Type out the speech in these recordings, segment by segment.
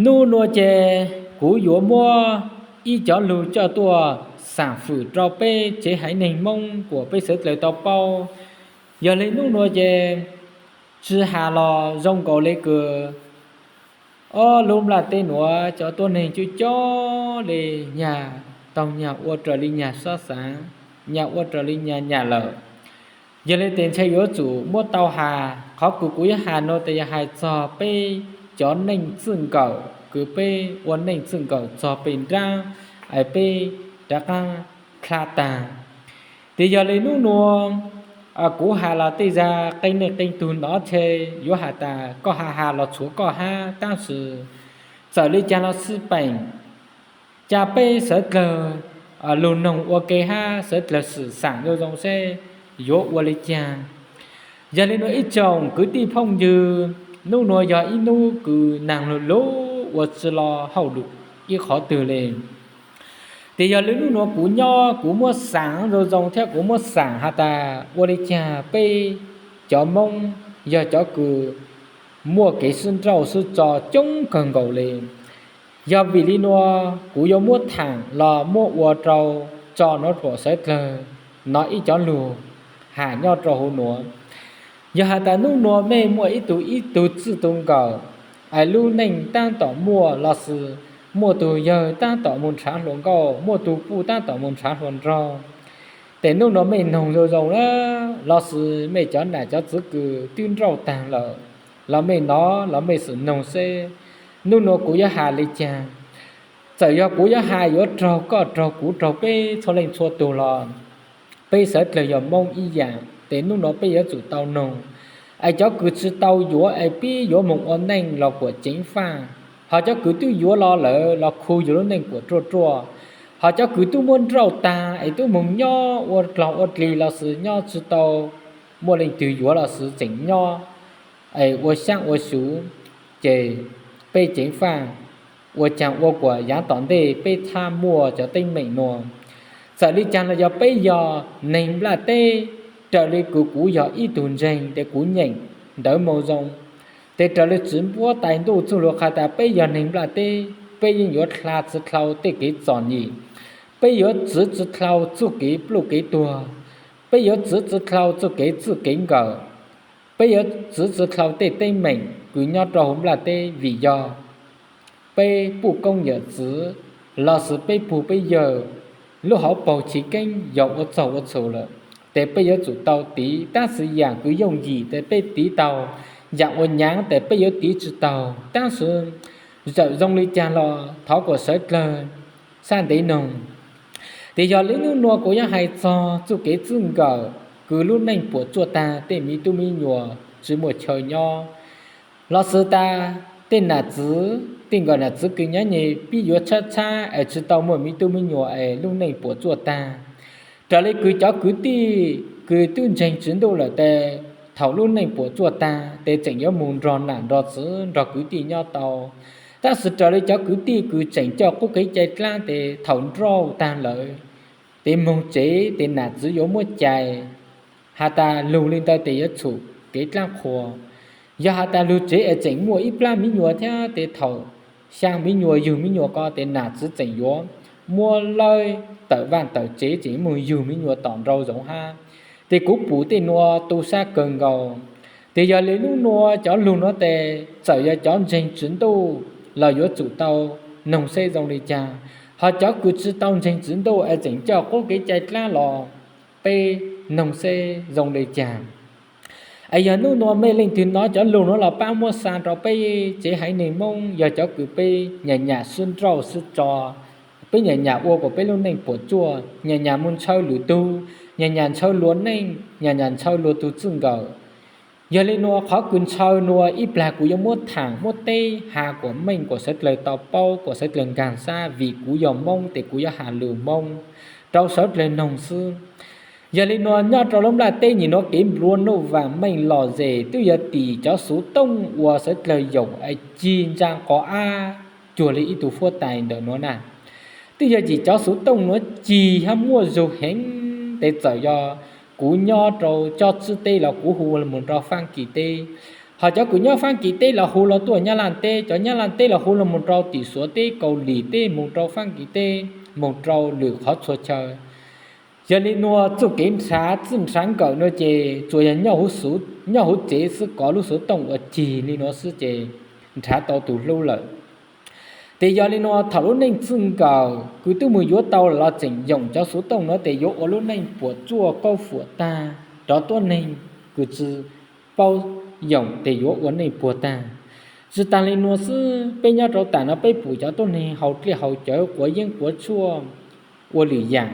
Nub nua ces kuv yuav muab ib cov lug coj tuaj xam fwm rau peb tsev haiv neeg Moob kuas peb sawv dlawg tau paub. Yog le nub nua ces tsi has los zoo nkaus le kws ob lub nplaj teb nuav cov tuab neeg coob coob le, nyag taug nyag ua raws le nyag sab xaav, nyag ua raws le nyag nyam lawm. Yog le tes ntshe yuav tsum muab tau has, qhov kws kuv yuav has nua tes yog hais txog peb cov neej txwj nkawm kws peb ua neej txwj nkawm txog peg nraab, peb rov qaab dlha taag. Tes yog le nub nua kuv has los tej zag qee neej qee tug nov ntshe yuav has tas koj has has los tshuav koj hab, tab sis txawm le caag los xij peem, ca peb sawv dlawg lug noog ua ke hab sawv dlawg xwm xaam zoo zoo seb yuav ua le caag. Yog le nua ib tsoom kwv tij phooj ywg, nub nua yog ib nub kws naag lug lug ua tsi lo hauj lwm ib qhov twg le. Tes yog le nub nua kuv nyob kuv muab xaav zoo zoo thiab kuv muab xaav has tas ua le caag peb cov Moob yog cov kws muaj kev sib nrauj sib tso coob kawg nkaus le. Yog vim le nua kuv yuav muab thaam los muab ua rau tso nov pam sawv dlawg nov ib cov lug has nyob rau huv nuav. Yog has tas nub nua mej muaj ib tug ib tug txwj tug nkawm, es lub neej taab tom muaj los sis muaj tug yawg taab tom moog nrhav hluas nkauj, muaj tug puj taab tom moog nrhav hluas nraug, tes nub nua mej noog zoo zoo lawm los sis mej cov nam cov txwv kws twb nrauj taag lawm, los mej nov los mej xwm noog seb nub nua kuv yuav has le caag. Txawm yog kuv yuav has yuav raug koj raug kuv raug peb txhua leej txhua tug los peb sawv dlawg yog Moob ib yaam, tes nub nua peb yuav tsum tau noog. Es cov kws tsi tau yuav es pib yuav moog ua neej los kuas ceev faaj, ho cov kws twb yuav los lawm los khu yug lub neej kuas ruaj ruaj, ho cov kws twb muab nrauj taag es twb moog nyob ua dlog ua dlig los sis nyob tsi tau muaj leej twg yuav los sis tseem nyob es ua xyaab ua xyuv, ces peb ceev faaj ua caag ua kuas yaav tom ntej peb txhaj muaj cov teeb meem nua. Txawm le caag los yog peb yog neeg nplaj teb, raws le kws kuv yog ib tug ntseeg tes kuv nyeem ntawv Moo Zoo, tes raws le Tswv Npuab Tais Ntuj txuj lug qha tas peb yog neeg nplaj teb, peb yeej yuav dlha tsi dlhau tej kev txom nyem, peb yuav txwv tsi dlhau txuj kev pluj kev tuag, peb yuav txwv tsi dlhau txuj kev txwj kev nkawm, peb yuav txwv tsi dlhau tej teeb meem kws nyob rau huv nplaj teb, vim yog peb puj koob yawm txwv los sis peb pug peb yawg lub hauv paug chiv keeb yog ua txaug ua txhum lawm, tes peb yuav tsum tau tiv. Tab sis yaam kws yooj yim tes peb tiv tau, yaam uas nyaav tes peb yuav tiv tsi taug. Tab sis zawm zoo le caag los thov kuas sawv dlawg sab ntev noog. Tes yog le nub nua kuv yuav hais txog txuj kev txwj nkawm kws lub neej puam tsuaj taag, tej miv tub miv nyuas tsi muaj chaw nyob, los sis tas tej nam txwv, tej nkawm nam txwv kws nyob nyem pib yuav tshab tshab es tsi tau muaj miv tub miv nyuas es lub neej puam tsuaj taag. Raws le kws cov kwv tij kws twb ntseeg Tswv Ntuj lawm tes thaum lub neej puam tsuaj taag tes tseem yuav moog nrog nam nrog txwv nrog kwv tij nyob tau. Tab sis raws le cov kwv tij kws tseem coj qub kev cai dlaab tes thaum nrauj taag lawm tes moog tsev tes nam txwv yuav muab cais, has tas lug le ntawd tes yuav txhum kev dlaab qhuas. Yog has tas lug tsev es tseem muaj ib plab miv nyuas thiab tes thaum xyaa miv nyuas yug miv nyuas ko tes nam txwv tseem yuav muab lawb tawm vaaj tawm tsev tseem moog yug miv nyuas tom nrau zoov hab. Tes kuv pum tej nua tu sab kawg nkaus. Tes yog le nub nua cov lug nuav tes txawm yog cov ntseeg Tswv Ntuj los yuav tsum tau noog seb zoo le caag, ho cov kws tsi tau ntseeg Tswv Ntuj es tseem coj qub kev cai dlaab los peb noog seb zoo le caag. Es yog nub nua mej leej twg nov cov lug nuav los pab muab xa rau peb tsev haiv neeg Moob yog cov kws peb nyam nyam sib nrauj sib tso, peb nyam nyam ua kuas peb lub neej puam tsuaj, nyam nyam moog ntshaw lwm tug, nyam nyam ntshaw luag neej, nyam nyam ntshaw luag tug txwj nkawm. Yog le nua qhov kws ntshaw nua ib plag kuv yuav muab thaam muab teb has kuas meej kuas sawv dlawg tau paub kuas sawv dlawg nkaag sab, vim kuv yog Moob tes kuv yuav has lug Moob rau sawv dlawg noog xwb. Yog le nua nyob rau lub nplaj teb nyem nuav kev nplua nuj vaam meej lom zem twb yog tim cov xuv tooj uas sawv dlawg yaum es cig ntsaa qov ab cuag le ib tug huab tais ntawm nuav na. Twb yog tim cov xuv tooj nuav cig hab muaj zug heev tes txawm yog kuv nyob rau cob tsib teb los kuv hu moog rau Faab Kis teb, Ho cov kws nyob Faab Kis teb los hu los tuaj Nyab Laaj teb, cov Nyab Laaj teb los hu los moog rau tim Suav teb, Kaus Lim teb, moog rau Faab Kis teb, moog rau lwm qhov txhua chaw. Yog li nuav txuj kev nrhav txwj nrhav nkawm nuav ces tsuas yog nyob huv tsev xwb, kov lub xuv tooj ua cig li nuav xwb ces nrhav tau tug hlub lawm. Tes yog li nuav thaum lub neej txwj nkawm kws tub moog yuav tau los tseem yoom cov xuv tooj nuav tes yuav ua lub neej puam tsuaj kaub fuam taag, rov tuab neeg kws tsi paub yoom tes yuav ua neej puag taag. Tsi taag li nuav xwb, peb nyob rau taam nuav peb pum cov tuab neeg haus dlej haus cawv quav yeeb quav tshuaj, ua lwm yaam,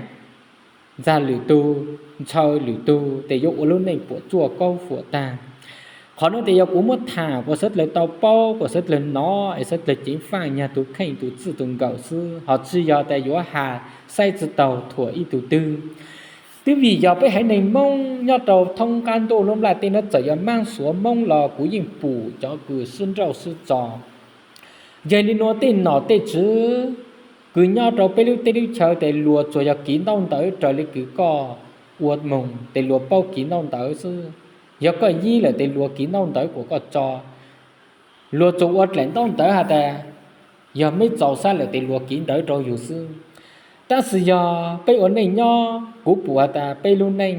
ntxag lwm tug, ntshaw lwm tug tes yuav ua lub neej puam tsuaj kaub fuam taag. Qhov nuav tes yog kuv muab thaam kuas sawv dlawg tau paub, kuas sawv dlawg nov es sawv dlawg ceev faaj nyag tug kheej tug txwj tug nkawm xwb, ho tsi yog tas yuav has saib tsi taug thuam ib tug twg. Twb vim yog peb haiv neeg Moob nyob rau thoob qaab ntuj lub nplaj teb nuav txawm yog Maab Suav Moob los kuv yeej pum cov kws sib nrauj sib tso. Yog li nuav tej nom tej tswv kws nyob rau peb lub teb lub chaw tes luag tsuas yog kiv ntaub ntawv raws li kws koj ua moog tes luag paub kiv ntaub ntawv xwb. Yog koj yib lawm tes luag kiv ntaub ntawv kuas koj tso. Luag tsuas ua dlaim ntaub ntawv has tas yog meb txaus sab lawm tes luag kiv ntawv rau yug xwb. Tab sis yog peb ua neej nyob kuv pum has tas peb lub neej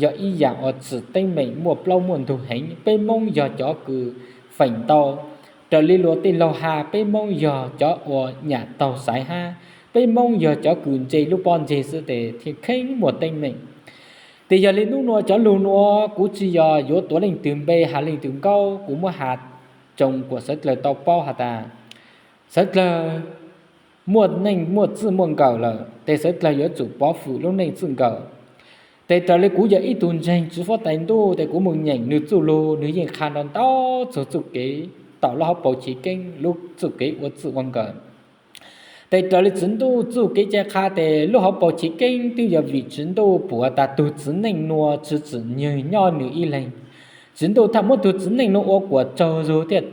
yog ib yaam uas tsim teeb meem muaj plaub muaj ntug heev. Peb Moob yog cov kws feem ntau, raws li luag tej laug has peb Moob yog cov uas nyam taug xaiv hab, peb Moob yog cov kws ntse lub pob ntseg xwb tes thiaj kheev muaj teeb meem. Tes yog li nub nuav cov lug nuav kuv tsi yog yuav tuav leej twg npe has leej twg nkaub, kuv muab has tsoo kuas sawv dlawg tau paub has tas sawv dlawg muaj neej muaj txwj muaj nkawm lawm tes sawv dlawg yuav tsum pov fwm lub neej txwj nkawm. Tes raws li kuv yog ib tug ntseeg tswv fuab tais ntuj tes kuv moog nyeem nwg txuj lug, nwg yeej qha nrov ntau txug txuj kev tawm lub hauv paus chiv keeb lub txuj kev ua txwj ua nkawm. Tes raws li tswv ntuj txuj kev cai qha tes lub hauv paus chiv keeb twb yog vim tswv ntuj pum has tas tug txiv neej nuav tsi tsim nyog nyob nwg ib leeg. Tswv ntuj thaum muab tug txiv neej nuav ua kuas tsaug zug thiaj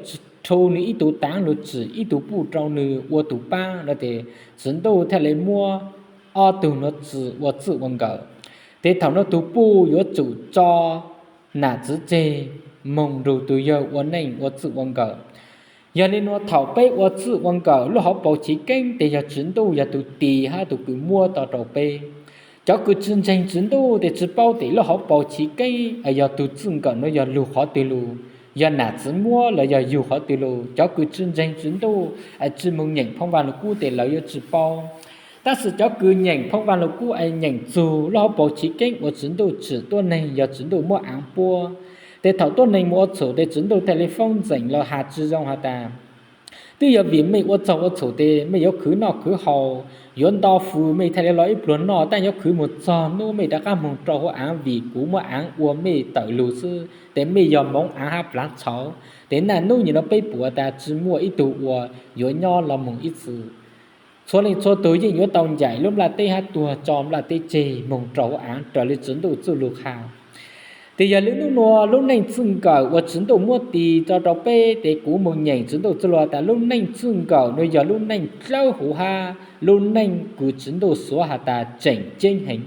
rhu nwg ib tug taav lug tsim ib tug puj rau nwg ua tug paab no tes tswv ntuj thiaj li muab ob tug nuav txwm ua txwj ua nkawm. Tes thaum nuav tug puj yuav tsum tso nam txiv tseg moog nrug tug yawg ua neej ua txwj ua nkawm. Yog li nuav thaum peb ua txwj ua nkawm lub hauv paus chiv keeb tes yog tswv ntuj yog tug tis hab tug kws muab tau rau peb. Cov kws tsi ntseeg tswv ntuj tes tsi paub tes lub hauv paus chiv keeb yog tug txwj nkawm nuav yog lug qhov twg lug, yog nam txiv muab los yog yug qhov twg lug. Cov kws tsi ntseeg tswv ntuj, tsi moog nyeem phooj vaj lug kub tes lawv yuav tsi paub. Tab sis cov kws nyeem phooj vaj lug kub es nyeem txug lub hauv paus chiv keeb uas tswv ntuj tsim tuab neeg yog tswv ntuj muab aav puab. Tes thaum tuab neeg mus ua txhum tes tswv ntuj thiaj li foob ntxeem los has tsi zoo has tas twb yog vim mej ua txaug ua txhum tes mej yuav khwv noj khwv haus, yuav nto fws mej thiaj li los ib pluag noj, tab yuav khwv mus txog nub mej rov qab moog rau hauv aav vim kuv muab aav ua mej tawm lug xwb tes mej yog moov aav hab plaav txhauv. Tes naj nub nyem nuav peb pum tas tsi muaj ib tug uas yuav nyob los moog ib txwm. Txhua leej txhua tug yeej yuav tau ncaim lub nplaj teb hab tuag tso nplaj teb tseg moog rau hauv aav raws li tswv ntuj txuj lug qha. Tes yog li nub nuav lub neej txwj nkawm uas tswv ntuj muab tis tso rau peb tes kuv moog nyeem tswv ntuj txuj lug tas lub neej txwj nkawm nuav yog lub neej dlawb huv hab lub neej kws tswv ntuj xuav has tas tseem ceeb heev.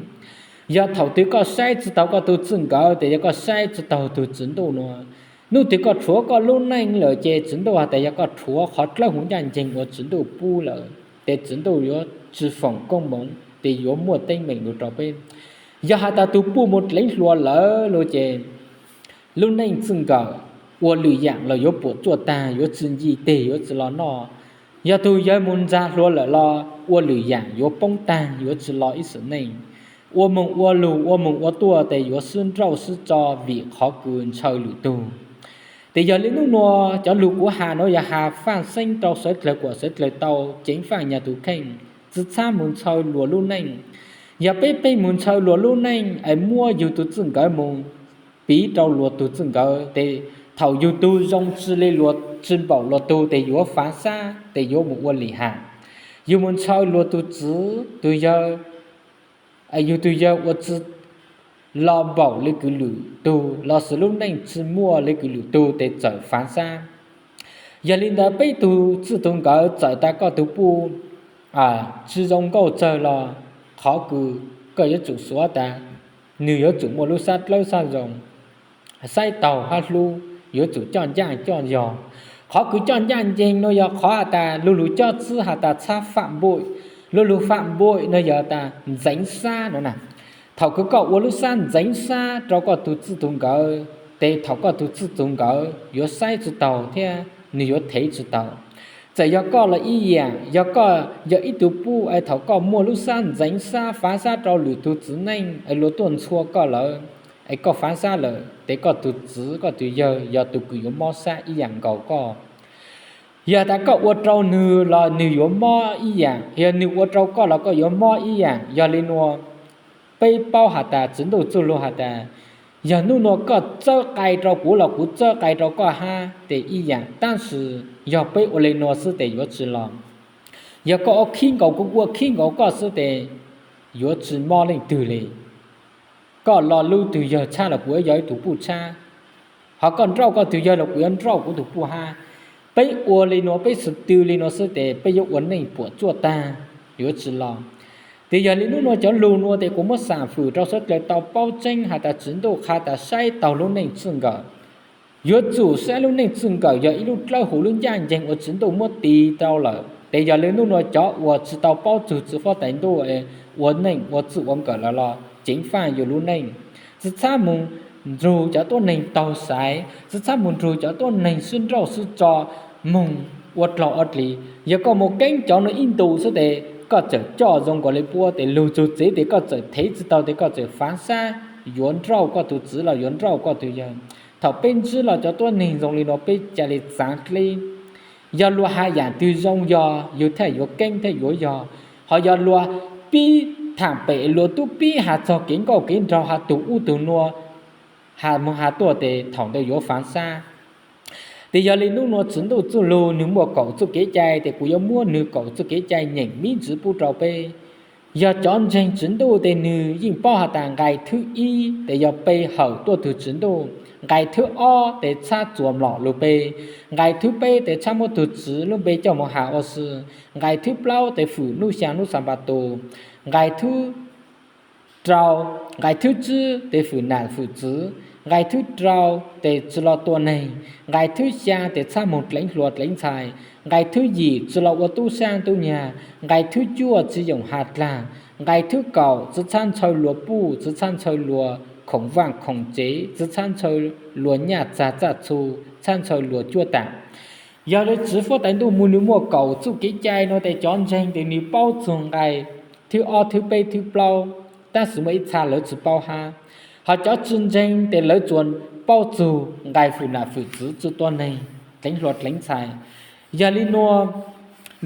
Yog thaum twg koj saib tsi taug koj tug txwj nkawm tes yog koj saib tsi taug tug tswv ntuj nuav. Nub twg koj rhuav koj lub neej lawm ces tswv ntuj has tas yog koj rhuav qhov dlawb huv ncaj nceeg uas tswv ntuj pub lawm tes tswv ntuj yuav tsi foom koob moov tes yuav muaj teeb meem lug rau peb. Yog has tas tug puj mus dleev hluas lawm lug ces lub neej txwj nkawm ua lwm yaam los yuav puam tsuaj taag, yuav tsi nce teg, yuav tsi los noj. Yog tug yawg mus ntxag hluas lawm los ua lwm yaam yuav poob taag, yuav tsi los ib sim neej. Ua moog ua lug ua moog ua tuaj tes yuav sib nrauj sib tso vim qhov kws ntshaw lwm tug. Tes yog li nub nuav cov lug kuv has nuav yog has faaj xeeb rau sawv dlawg kuas sawv dlawg tau ceev faaj nyag tug kheej, tsi txhab mus ntshaw luas lub neej. Yog peb pheej mus ntshaw luas lub neej es muab yug tug txwj nkawm mus piv rau luas tug txwj nkawm tes thaum yug tug zoo tsi le luas, tsi npaum luas tug tes yuav fav xab tes yuav mus ua lim ham. Yug mus ntshaw luas tug txiv tug yawg, yug tug yawg ua tsi los npaum le kws lwm tug lossis lub neej tsi muaj le kws lwm tug tes txawm fav xab. Yog li ntawd peb tug txwj tug nkawm txawm tas koj tug puj tsi zoo nkauj tsawg los qhov kws koj yuav tsum xuav tas nwg yuav tsum muaj lub sab dlawb sab zoo, saib taug hab hlub yuav tsum coj ncaj coj yog. Qhov kws coj ncaj nceeg no yog qhov has tas lu lug cob txwb has tas txhab fam npuj, lu lug fam npuj no yog tas ntxeev xab no na. Thaum kws koj ua lub xab ntxeev xab rau koj tug txij tug nkawm, tes thaum koj tug txij tug nkawm yuav saib tsi taug thiab nwg yuav thev tsi taug. Txawm yog koj los ib yaam, yog koj yog ib tug puj es thaum koj muaj lub xab ntxeev xab faav xab rau lwm tug txiv neej es luag tuaj ntxhua koj lawm, es koj faav xab lawm tes koj tug txiv koj tug yawg yog tug kws yuav mob xab ib yaam nkaus koj. Yog tas koj ua rau nwg los nwg yuav mob ib yaam, yog nwg ua rau koj los koj yuav mob ib yaam. Yog li nuav peb paub has tas Tswv Ntuj txuj lug has tas, yog nub nua koj txawb qai rau kuv los kuv txawb qai rau koj hab tes ib yaam, tab sis yog peb ua li nua xwb tes yuav tsi los. Yog koj ua khib nkaus kuv, kuv ua khib nkaus koj xwb tes yuav tsi mob leej twg li. Koj lo lub tug yawg tshab los kuv yog ib tug puj tshab, ho koj nrauj koj tug yawg los kuv yuav nrauj kuv tug puj hab. Peb ua li nua, peb xwm tw li nua xwb tes peb yuav ua neej puam tsuaj taag, yuav tsi los. Tes yog li nub nua cov lug nua tes kuv muab xam fwm rau suav dlawg tau paub tseeb has tas Tswv Ntuj qha tas saib taug lub neej txij nkawm. Yuav tsum saib lub neej txij nkawm yog ib lub dlawb huv lub ncaj nceeg uas Tswv Ntuj muab tis rau lawm. Tes yog li nub nua cov uas tsi tau paub txug Tswv Fuab Tais Ntuj ua neej ua txij ua nkawm lawm los ceev faaj yug lub neej, tsi txhob moog nrug cov tuab neeg taug xaiv, tsi txhob moog nrug cov tuab neeg sib nrauj sib tso moog ua dlaug ua dlig. Yog koj moog keeb cov nuav ib ntu xwb tes koj txawm coj zoo nkaus li puab tes lug txug tsev tes koj txawm thev tsi taug tes koj txawm faav xab yuav nrauj koj tug txiv los yuav nrauj koj tug yawg. Thaum peb ntsib los cov tuab neeg zoo li nua peb ca le txaav dleb. Yog luag has yaam twg zoo yog yug thiaj yuav keeb thiaj yuav yog, ho yog luag pib thaam pem luag tub pib has txog kev nkauj kev nraug has tug ub tug nua, has moog has tuaj tes thaum ntawd yuav faav xab. Tes yog li nub nua Tswv Ntuj txuj lug nwg muaj kaum txuj kev cai tes kuv yuav muab nwg kaum txuj kev cai nyeem miv ntsis pub rau peb. Yog cov ntseeg Tswv Ntuj tes nwg yeej paub has tas nqai thwb ib tes yog pe hawm tuaj tug Tswv Ntuj, nqai thwb ob tes txhab txuas mlom lug pe, nqai thwb peb tes txhab muab tug Tswv lub npe coj moog has ua si, nqai thwb plaub tes fwm nub xyaa nub Xanpataus, nqai thwb rau, nqai thwb tsib tes fwm nam fwm txiv, nqai thwb rau tes tsi los tua neeg, nqai thwb xyaa tes txhab moog dleev hluas dleev ntxhais, nqai thwb yim tsi los ua tub saab tub nyag, nqai thwb cuaj tsi yoom has dlaag, nqai thwb kaum tsi txhab ntshaw luag puj, tsi txhab ntshaw luag khoom vaaj khoom tsev, tsi txhab ntshaw luag nyaj txag txaj txhu, txhab ntshaw luag cuab taam. Yog li Tswv Fuab Tais Ntuj mus nwg muaj kaum txuj kev cai nua tes cov ntseeg tes nwg paub txug nqai thwb ob thwb peb thwb plaub, tab sis muaj ib txha lawv tsi paub hab. Ho cov tsi ntseeg tes lawv tsuas paub txug nqai fwm nam fwm txiv tsi tua neeg, dleev hluas dleev ntxhais. Yog li nua,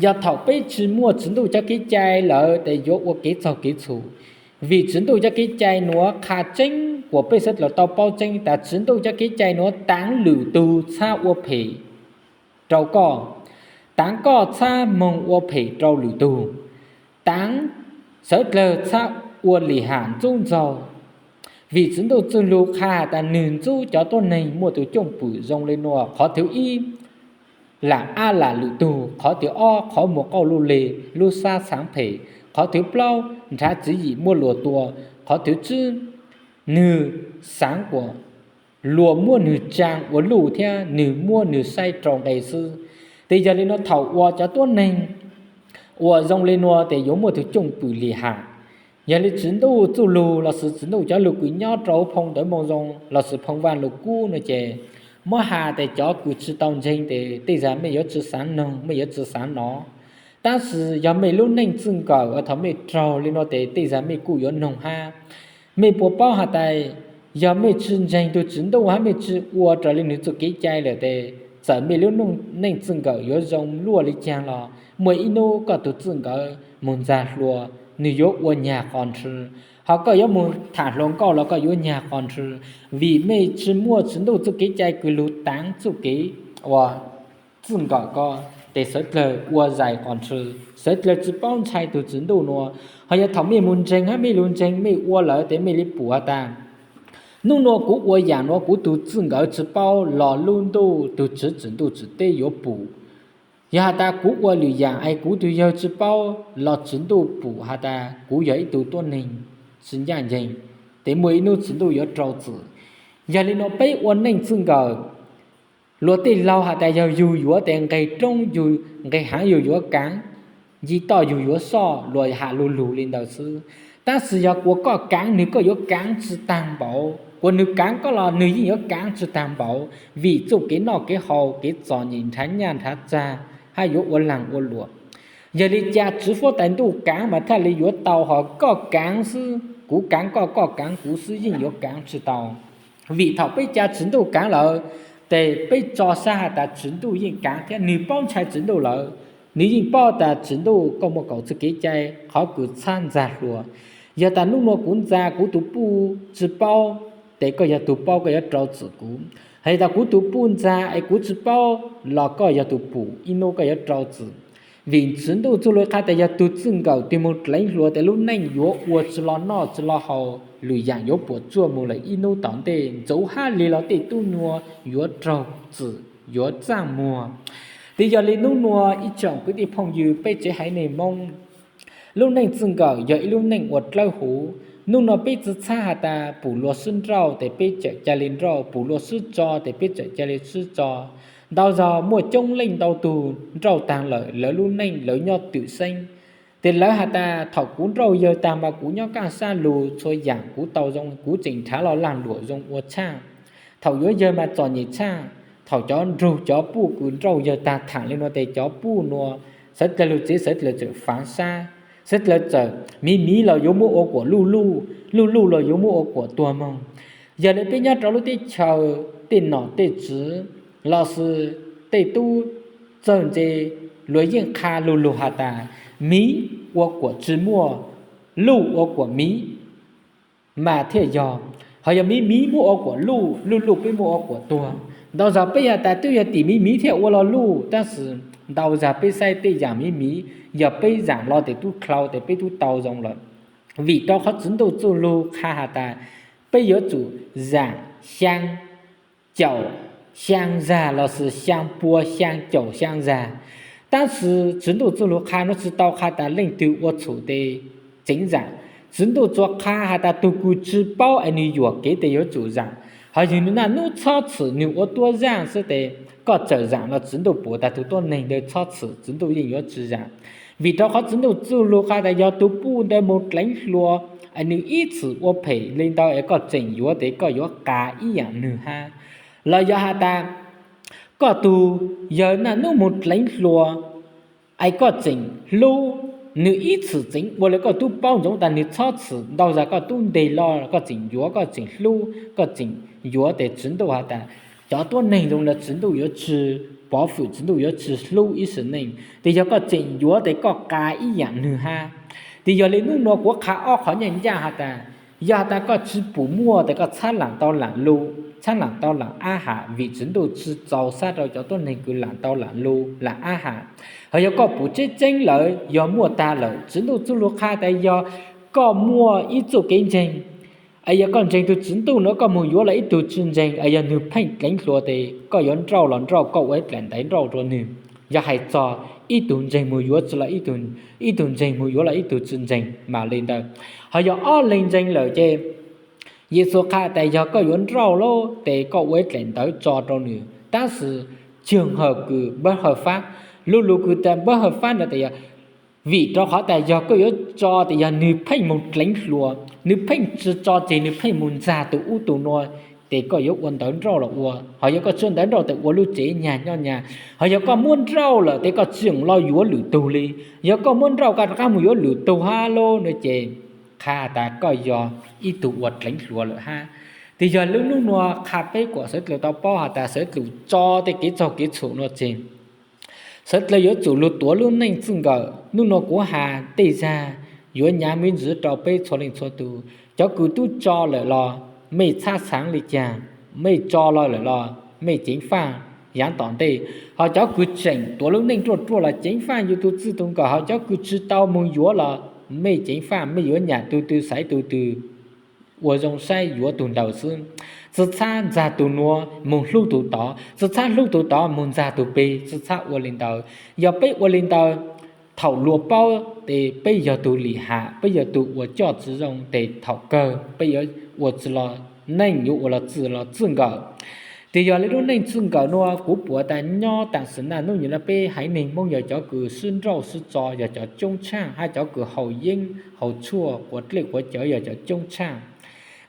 yog thaum peb tsi muaj Tswv Ntuj cov kev cai lawm tes yuav ua kev txaug kev txhum. Vim Tswv Ntuj cov kev cai nuav qha tseeb kuas peb sawv dlawg tau paub tseeb tas Tswv Ntuj cov kev cai nuav taav lwm tug txhab ua phem rau koj, taav koj txhab moog ua phem rau lwm tug, taav sawv dlawg txhab ua lim ham ntxub ntxaug. Vim Tswv Ntuj txuj lug qha tas nwg ntxub cov tuab neeg muaj tug cwj pwm zoo li nua: qhov thwv ib, lam ab lam lwm tug; qhov thwv ob, qhov muag qauj luj lig, lub sab xaav phem; qhov thwv plaub, nrhav tswv yim muab luag tua; qhov thwv tsib, nwg xaav kuas luag muab nwg tsaa ua luj thiab nwg muab nwg saib rau nqe xwb. Tes yog li nua thaum uas cov tuab neeg uas zoo li nua tes yuav muaj tug cwj pwm lim ham. Yog li Tswv Ntuj txuj lug lossis Tswv Ntuj cov lug kws nyob rau phoo Ntawv Moo Zoo lossis phoo Vaaj Lug Kub no ces muab has tes cov kws tsi tau ntseeg tes tej zag mej yuav tsi xaav noog, mej yuav tsi xaav nov. Tab sis yog mej lub neej txij nkawm uas thaum mej raug li nua tes tej zag mej kuj yuav noog hab. Mej puas paub has tas yog mej tsi ntseeg tug Tswv Ntuj hab mej tsi ua raws li nwg txuj kev cai lawm tes txawm mej lub neej txij nkawm yuav zoo luaj li caag los muaj ib nub koj tug txij nkawm moog ntxag hluas nwg yuav ua nyag qos nrhw, ho koj yuav moog tham hluas nkauj los koj yuav nyag qos nrhw, vim mej tsi muaj Tswv Ntuj txuj kev cai kws lug taav txuj kev ua txij nkawm koj tes sawv dlawg ua zais qos nrhw, sawv dlawg tsi paub ntshai tug Tswv Ntuj nua. Ho yog thaum mej moog ntseeg hab mej lug ntseeg mej ua lawm tes mej li pum has tas nub nua kuv ua yaam nua kuv tug txij nkawm tsi paub los lub ntuj tug Tswv Tswm Ntuj Tswm Teb yuav pum. Yog has tas kuv ua lwm yaam es kuv tug yawg tsi paub los Tswv Ntuj pum has tas kuv yog ib tug tuab neeg tsi ncaj nceeg, tes muaj ib nub Tswv Ntuj yuav rau txim. Yog li nua peb ua neej txij nkawm Luag tej laug has tas yog yug yuav tes nqeg roob, nqeg haav yug yuav kaav, nce toj yug yuav soj, luag has lu lug li ntawd xwb. Tab sis yog kuas koj kaav nwg koj yuav kaav tsi taag npaum, kuas nwg kaav koj los nwg yeej yuav kaav tsi taag npaum, vim txuj kev noj kev haus, kev txom nyem nrhav nyaj nrhav txag, hab yuav ua laag ua luam. Yog li ca Tswv Fuab Tais Ntuj kaav mas thaj li yuav tau, hos koj kaav xwb, kuv kaav koj, koj kaav kuv xwb yeej yuav kaav tsi tau. Vim thaum peb ca Tswv Ntuj kaav lawm, tes peb tso sab has tas Tswv Ntuj yeej kaav thiab, nwg paub ntshai Tswv Ntuj lawm, nwg yeej paub tas Tswv Ntuj koj muaj kaum txuj kev cai, qhov kws txhab ntxag hluas. Yog tas nub nua kuv ntxa kuv tug puj tsi paub, tes koj yog tug paub koj yuav rau txim kuv. Has tas kuv tug puj ntxa es kuv tsi paub los koj yog tug pum, ib nub koj yuav rau txim. Vim Tswv Ntuj txuj lug qha tas yog tug txwj nkawm twg moog dleev hluas tes lub neej yuav ua tsi lug noj tsi lug haus, lwm yaam yuav puam tsuaj moog lawm ib nub tom ntej, ntxuv hab li los tej tub nyuas yuav raug txim, yuav txaaj muag. Tes yog li nub nua ib tsoom kwv tij phooj ywg peb tsev haiv neeg Moob, lub neej txwj nkawm yog ib lub neej ua dlawb huv. Nub nua peb tsi txhab has tas pum luag sib nrauj tes peb txawm ca le nrauj, pum luag sib tso tes peb txawm ca le sib tso. Ntau zog muaj coob leej ntau tug nrauj taag lawm lawv lub neej lawv nyob twm xeeb. Tes lawv has tas thaum kuv nrauj yawg taag mas kuv nyob kaaj sab lug txhua yaam kuv tau zoo, kuv tseem nrhav los laag luam zoo ua tshaaj. Thaum yuav yawg mas txom nyem tshaaj, thaum cov nrug cov puj kws nrauj yawg taag thaam le nua tes cov puj nua sawv dlawg lug tsev sawv dlawg txawm faav sab, sawv dlawg txawm miv miv los yuav muab ua kuam luj luj, luj luj los yuav muab ua kuam tuag moog. Yog le peb nyob rau lub teb chaws tej nom tej tswv lossis tej tub txawg ntse, luag yeej qha lu lug has tas miv ua kuam tsi muaj, luj ua kuam miv mas thiaj yog. Hos yog miv miv muab ua kuam luj, luj luj peb muab ua kuam tuag. Ntau zog peb has tas twb yog tim miv miv thiaj ua lo luj, tab sis ntau zog peb saib tej yaam miv miv, yog peb zaam lo tes tub dlhau tes peb tub tau zoo lawm. Vim rau qhov Tswv Ntuj txuj lug qha has tas peb yuav tsum zaam xyaa caum xyaa zag lossis xyaa pua xyaa caum xyaa zag. Tab sis Tswv Ntuj txuj lug qha nuav tsi tau qha tas leej twg ua txhum tes tseev zaam. Tswv Ntuj tsuas qha has tas tug kws tsi paub es nwg yuam kev tes yuav tsum zaam. Hos yog nwg naj nub txhob txhwm nwg ua tuab zaaj xwb tes koj txawm zaam los Tswv Ntuj pum tas tug tuab neeg ntawd txhob txhwm, Tswv Ntuj yeej yuav tsi zaam. Vim rau qhov Tswv Ntuj txuj lug qha tas yog tug puj ntawd moog dleev hluas, nwg ib txwm ua phem le ntawd es koj tseem yuav tes koj yuav qas ib yaam nwg hab. Los yog has tas koj tug yawg naj nub moog dleev hluas es koj tseem hlub, nwg ib txwm tseev ua le koj tub paub ntsoov tas nwg txhob txhwm, ntau zag koj tub nteeg los koj tseem yuav, koj tseem hlub, koj tseem yuav tes Tswv Ntuj has tas cov tuab neeg zoo le Tswv Ntuj yuav tsi pov fwm, Tswv Ntuj yuav tsi hlub ib sim neej. Tes yog koj tseem yuav tes koj qas ib yaam nwg hab. Tes yog le nub nua kuv qha ob qhov nyaj ncaaj has tas, yog has tas koj tsi pum muaj tes koj txhab laam tau laam lu, txhab laam tau laam ab ham, vim Tswv Ntuj tsi txaus sab rau cov tuab neeg kws laam tau laam lu laam ab ham. Hos yog koj pum tseeb tseeb lawm yog muaj taag lawm, Tswv Ntuj txuj lug qha tas yog koj muaj ib txuj kev ntseeg, es yog koj ntseeg tug Tswv Ntuj nuav koj moog yuav los ib tug tsi ntseeg, es yog nwg pheej dleev hluas tes koj yuav nrauj los nrauj, koj ua ib dlaim ntawv nrauj rua nwg. Yog hais txog ib tug ntseeg moog yuav tsi los ib tug, ib tug ntseeg moog yuav los ib tug tsi ntseeg mas le ntawd. Hos yog ob leeg ntseeg lawm ces Yexus qha tas yog koj yuav nrauj lawm tes koj ua ib dlaim ntawv tso rua nwg. Tab sis tsi hawm kws npawb hawm fab, lu lug kws tas npawb hawm fab ntawd tes yog vim rau qhov tas yog koj yuav tso tes yog nwg pheej moog dleev hluas, nwg pheej tsi tso tseg, nwg pheej moog ntxag tug ub tug nua, tes koj yuav ua ntawv nrauj los ua. Hos yog koj tsi ua ntawv nrauj tes ua lub tsev nyag nyob nyag. Hos yog koj muab nrauj lawm tes koj tsi txhob los yuav lwm tug li. Yog koj muab nrauj koj rov qab moog yuav lwm tug hab lub nua ces qha tas koj yog ib tug ua dleev hluas lawm hab. Tes yog lub nub nua qha peb kuas sawv dlawg tau paub has tas sawv dlawg tso tej kev txaug kev txhum nua tseg. Sawv dlawg yuav tsum lug tuav lub neej txij nkawm. Nub nua kuv has tej zag yuav nyav me ntsis rau peb txhua leej txhua tug. Cov kws tub tso lawm los mej txhab xaav le caag, mej tso los lawm los mej ceev faaj yaav tom ntej. Hos cov kws tseem tuav lub neej ruaj ruaj los ceev faaj yug tug txij tug nkawm, hos cov kws tsi tau moog yuav los mej ceev faaj, mej yuav nyam tug twg xaiv tug twg ua zoo saib yuav tug ntawd xwb. Tsi txhab ntxag tug nua moog hlub tug tod, tsi txhab hlub tug tod moog ntxag tug peg, tsi txhab ua le ntawd. Yog peb ua le ntawd, thaum luag paub tes peb yog tug lim ham, peb yog tug ua coj tsi zoo tes thaum kawg peb yuav ua tsi los neej, yuav ua los txij los txij nkawm. Tes yog li lub neej txwj nkawm nuav kuv pum tas nyob tam sim naj nub nyuas nuav peb haiv neeg Moob yog cov kws sib nrauj sib tso, yog cov coob tshaaj hab cov kws haus yeeb haus tshuaj quav dlej quav cawv yog cov coob tshaaj.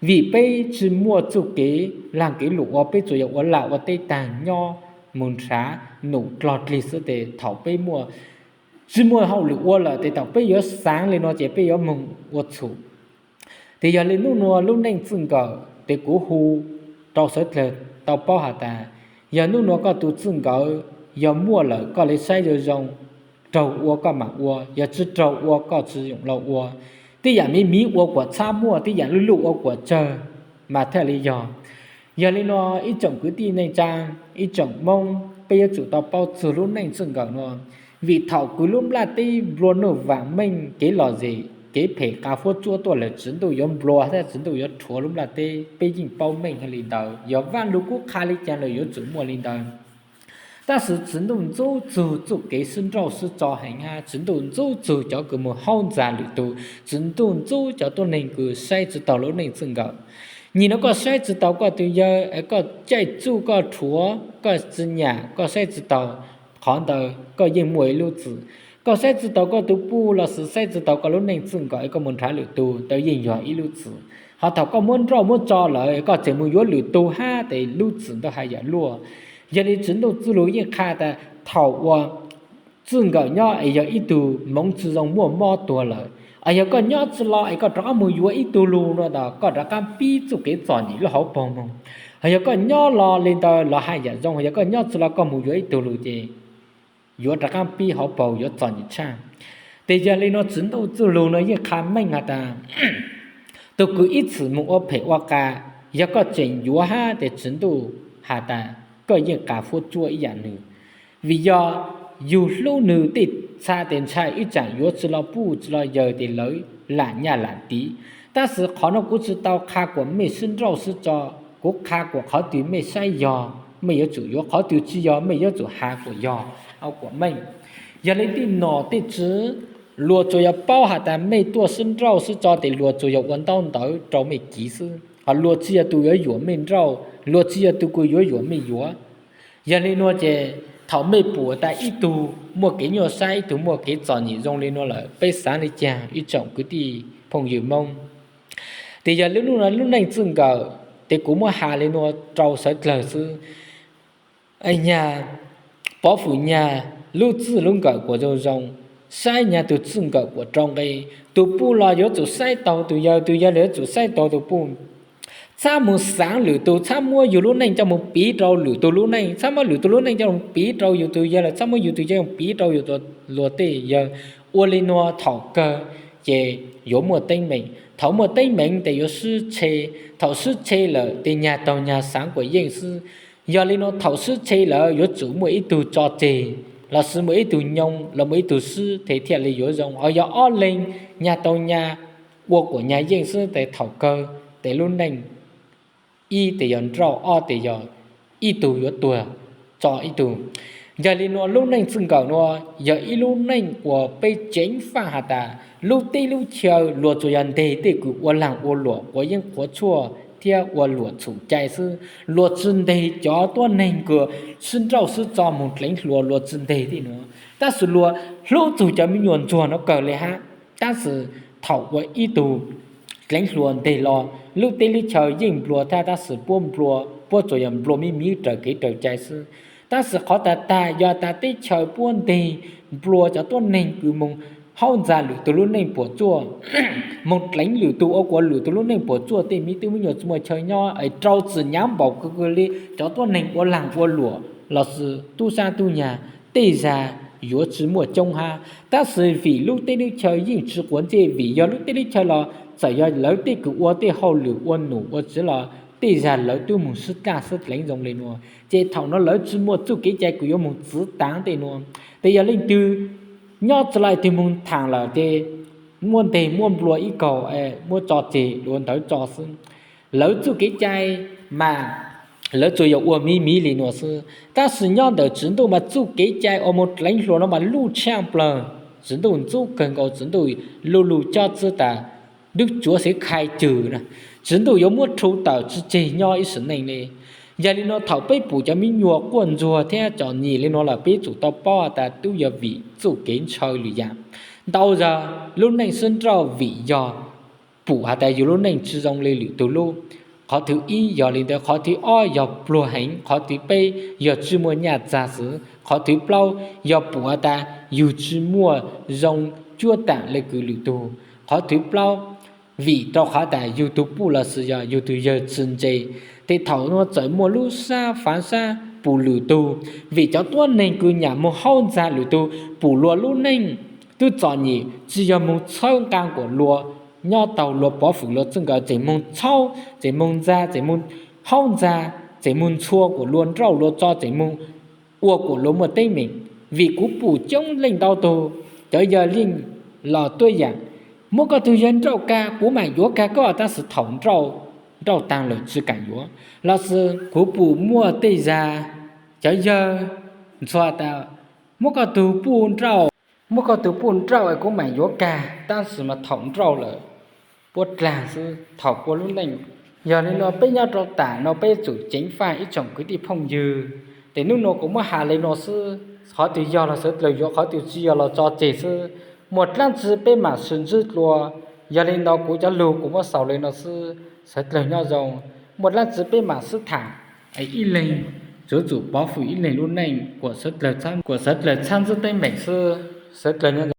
Vim peb tsi muaj txuj kev laag kev lug ua, peb tsuas yog ua laj ua teb taag nyob moog nrhav num dlog dlig xwb tes thaum peb muaj tsi muaj hauj lwm ua lawm tes thaum peb yuav xaav le nuav ces peb yuav moog ua txhum. Tes yog li nub nuav lub neej txwj nkawm tes kuv hu rau sawv dlawg tau paub has tas, yog nub nuav koj tug txwj nkawm yog muaj lawm koj le saib zoo zoo, raug ua koj maam ua, yog tsi raug ua koj tsi yoom lug ua. Tej yaam miv miv ua kuas txhab muaj, tej yaam luj luj ua kuas tsawg mas thiaj li yog. Yog li nuav ib tsoom kwv tij neej tsaa, ib tsoom Moob, peb yuav tsum tau paub txug lub neej txwj nkawm nuav, vim thaum kws lub nplaj teb nplua nuj vaam meej, kev lom zem kev phem qav fuab tsuab tuaj lawm Tswv Ntuj yuav nplua thiab Tswv Ntuj yuav rhuav lub nplaj teb, peb yeej paub meej li ntawd. Yog Vaaj Lug kub qha li caag lawm yuav tsum muaj li ntawd. Tab sis Tswv Ntuj ntxub txug txuj kev sib nrauj sib tso heev hab, Tswv Ntuj ntxub txug cov kws moog haub ntxag lwm tug, Tswv Ntuj ntxub cov tuab neeg kws saib tsi taug lub neej txwj nkawm. Nyim nuav koj saib tsi taug koj tug yawg, koj caij txuj koj rhuav koj tsi nyam, koj saib tsi taug, qhov ntawd koj yeej muaj ib lub txim. Koj saib tsi taug koj tug puj lossis saib tsi taug koj lub neej txwj nkawm es koj moog nrhav lwm tug, ntawd yeej yog ib lub txim. Ho thaum koj muab nrauj muab tso lawm koj tseem moog yuav lwm tug hab tes lub txim ntawd has yam luaj. Yog li Tswv Ntuj txuj lug yeej qha tas thaum uas txwj nkawm nyob es yog ib tug moov tsi zoo muaj mob tuag lawm, es yog koj nyob tsi lo es koj rov qab moog yuav ib tug lug nuav tas koj rov qab pib txuj kev txom nyem lub hauv paug moog. Ho yog koj nyob lo li ntawd los has yam zoo, yog koj nyob tsi lo koj moog yuav ib tug lug ces yuav rov qab pib hauv paug yuav txom nyem tshaaj. Tes yog li nuav Tswv Ntuj txuj lug nuav yeej qha meej has tas tug kws ib txwm moog ua phem ua qas, yog koj tseem yuav hab tes Tswv Ntuj has tas koj yeej qav fuab tsuab ib yam nwg. Vim yog yug hlub nwg tej txha tes ntshai ib tsaam yuav tsi lo puj tsi lo yawg tes lawv lam nyaj lam tiv. Tab sis qhov nuav kuv tsi tau qha kuas mej sib nrauj sib tso, kuv qha kuas qhov twg mej saib yog mej yuav tsum yuav, qhov twg tsi yog mej yuav tsum has kuas yog, kuas meej. Yog li tej nom tej tswv, luag tsuas yog paub has tas mej tuaj sib nrauj sib tso tes luag tsuas yog ua ntaub ntawv rau mej kiv xwb, ho luag tsi yog tug yuav yuam mej nrauj, luag tsi yog tug kws yuav yuam mej yuav. Yog li nuav ces thaum mej pum tas ib tug muaj kev nyuaj sab, ib tug muaj kev txom nyem zoo li nuav lawm, peb xaav li caag ib tsoom kwv tij phooj ywg Moob? Tes yog li nub nuav lub neej txwj nkawm tes kuv muab has li nuav rau sawv dlawg xwb. Nyag pov fwm nyag lub txwj lub nkawm kuas zoo zoo, saib nyag tug txwj nkawm kuas rau nqe. Tug puj los yuav tsum saib taug tug yawg, tug yawg los yuav tsum saib taug tug puj. Txhab moog xaav lwm tug, txhab muab yug lub neej coj moog piv rau lwm tug lub neej, txhab muab lwm tug lub neej coj moog piv rau yug tug yawg, los txhab muab yug tug yawg moog piv rau yug tug luag tej yawg. Ua li nuav thaum kawg ces yuav muaj teeb meem. Thaum muaj teeb meem tes yuav sib tshe, thaum sib tshe lawm tes nyag taug nyag xaav kuas yeej xwb. Yog li nuav thaum sib tshe lawm yuav tsum muaj ib tug tso tseg, lossis muaj ib tug nyoo, los muaj ib tug swb tes thiaj li yuav zoo. Ho yog ob leeg nyag taug nyag ua kuas nyag yeej xwb tes thaum kawg tes lub neej ib tes yog nrauj, ob tes yog ib tug yuav tuag tso ib tug. Yog li nuav lub neej txwj nkawm nuav yog ib lub neej uas peb ceev faaj has tas lub teb lub chaw luag tsuas yog nteg tej kws ua laag ua luam, quav yeeb quav tshuaj thiab ua luam txhum cai xwb. Luag tsi nteg cov tuab neeg kws sib nrauj sib tso moog dleev hluas, luag tsi nteg tej nuav, tab sis luag hlub txug cov me nyuam ntsuag nuav kawg le hab. Tab sis thaum ua ib tug dleev hluas nteg los lub teb lub chaw yeej nplua thaj, tab sis puab nplua puab tsuas yog nplua miv miv raws kev raws cai xwb. Tab sis qhov tag tag yog tas teb chaws puab nteg nplua cov tuab neeg kws moog haub ntxag lwm tug lub neej puam tsuaj, moog dleev lwm tug ua kuas lwm tug lub neej puam tsuaj, tej miv tub me nyuam tsi muaj chaw nyob es rau txim nyaav npaum kawg kawg li. Cov tuab neeg ua laag ua luam lossis tub sab tub nyag tej zag yuav tsi muaj coob hab, tab sis vim lub teb lub chaw yeej tsi quav ntsej, vim yog lub teb lub chaw los txawm yog lawv tej kws ua tej hauj lwm ua num ua tswv los tej zag lawv tub moog sib dlaj sib dleev zoo le nuav, ces thaum nuav lawv tsi muaj txuj kev cai kws yuav moog txwv taav tej nuav. Tes yog leej twg nyob tsi lo twg moog thaam lawm ces muab nteg muab nplua ib kaug, muab tso tseg ua ntawv tso xwb. Lawv txuj kev cai mas lawv tsuas yog ua miv miv li nuav xwb, tab sis nyob ntawm Tswv Ntuj mas txuj kev cai uas moog dleev hluas nuav mas luj tshaaj plawg. Tswv Ntuj ntxub kawg nkaus, Tswv Ntuj lu lug cob txwv tas dub tsuav xev khai cwg na, Tswv Ntuj yuav muab rhu tawm tsi tseg nyob ib sim neej li. Yog li no thaum peb pum cov me nyuam quaj ntsuag thiab txom nyem li no lawm peb tsum tau paub has tas twb yog vim txuj kev ntshaw lwm yam. Ntau zaus lub neej sib nrauj vim yog pum has tas yus lub neej tsi zoo li lwm tug lub. Qhov thib ib yog li ntawd, qhov thib ob yog pluag heev, qhov thib peb yog tsi muaj nyaj txag xwb, qhov thib plaub yog pum has tas yus tsi muaj zoo cuab taam le kws lwm tug. Qhov thib plaub vim rau qhov tas yus tug puj los sis yog yus tug yawg tsi ntse. Ces thaum no txawm muaj lub sab fav sab pum lwm tug, vim cov tuab neeg kws nyam moog haub ntxag lwm tug, pum luag lub neej twb txom nyem, tsi yog moog txhawb nqaa kuas luag nyob taug luag pov fwm luag txij nkawm, tseem moog txhaub, tseem moog ntxag, tseem moog haub ntxag, tseem moog ntxhua kuas luag nrauj luag tso, tseem moog ua kuas luag muaj teeb meem. Vim kuv pum coob leej ntau tug, cov yawg leej los tuab yaam, muab koj tug yawg nrauj kag kuv maam yuav kag koj, tab sis thaum nrauj, nrauj taag lawm tsi kaam yuav. Los sis kuv pum muaj tej zag cov yawg ntxhua tas muab koj tug puj nrauj, muab koj tug puj nrauj es kuv maam yuav kag, tab sis mas thaum nrauj lawm puab dlaag xwb, thaum puab lub neej. Yog li no peb nyob rau taam no peb tsum ceev faj ib tsoom kwv tij phooj ywg. Ces nub nua kuv muab has li no xwb, qhov twg yog los sawv dlawg yuav, qhov twg tsi yog los tso tseg xwb. Muaj dlaab tsi peb maam sib ntsib dlua. Yog li no kuv cov lug kuv muab xaus li no xwb, sawv dlawg nyob zoo. Muaj dlaab tsi peb maam sib tham, ib leeg tsum tsum pov fwm ib leeg lub neej kuas sawv dlawg txhab ntxwb teeb meem xwb. Sawv dlawg nyob zoo.